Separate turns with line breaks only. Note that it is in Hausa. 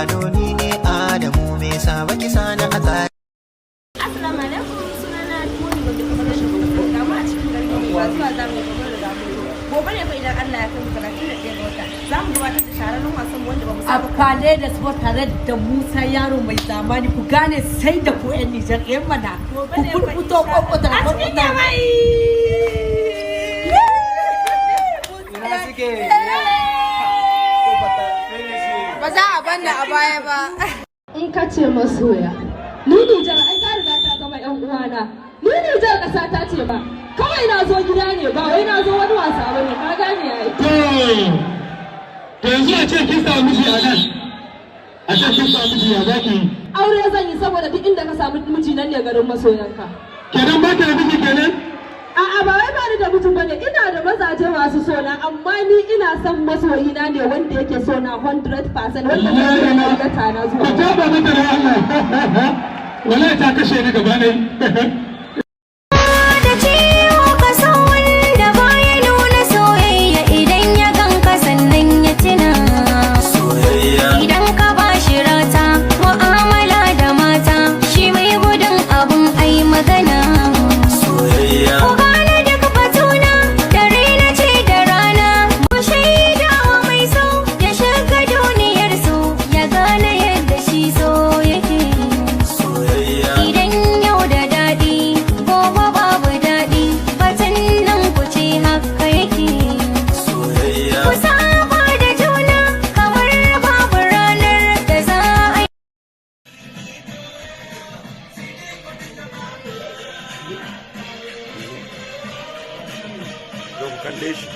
Ado ni ne Adamu, me yasa baki sani a tsari?
Assalamu alaikum, sunana Moni wanda kamar rashin gobe ga mu a cikin garin mai ba zuwa za mu yi kamar riga mun zo. Gobe ne fa idan Allah ya kai mu 31 ga wata za mu gabatar da shahararren wasan wanda ba mu
A
saba
Palais da Sport tare da Musa Yaro Mai Zamani. Ku gane sai da ku 'yan Nijar 'yan mana.
Gobe
Ku
ne fa
furfuto
insha Allah.
kwakwata
A cikin
kwakwata.
Yamai.
Ina suke?
Ba za a banna a baya ba.
In ka ce masoya, ni Nijar ai ta riga ta zama yan uwana. Ni Nijar ƙasa ta ce ba kawai na zo gida ne, ba wai na zo wani wasa ba ne, ka gane ai.
To yanzu a ce kin samu miji a nan. A ce kin samu miji, ya zaki yi?
Aure zan yi, saboda duk inda ka samu miji nan ne garin masoyanka.
Kenan ba ki da miji kenan?
A'a, ba wai ba ni da mijin bane, ina da mazaje masu sona, amma ni ina son masoyina ne wanda yake sona 100%, wanda zai iya gayyata na
Ku
zuwa.
taba mata da Allah. Wallahi ta kashe ni gaba ɗaya.
Da ciwo ka san wanda baya nuna soyayya, idan ya ganka sannan ya tuna. Idan ka bashi rata mu'amala da mata, shi mai gudun abun ai magana. Ku gane duk batuna, dare na ce da rana, mu shaidawa mai so ya shiga duniyar so, ya gane yadda shi so yake. Idan yau da daɗi, gobe babu daɗi, batun nan ku ce haka yake. Ku saba da juna kamar babu ranar da za a.
Zo ku kalle shi.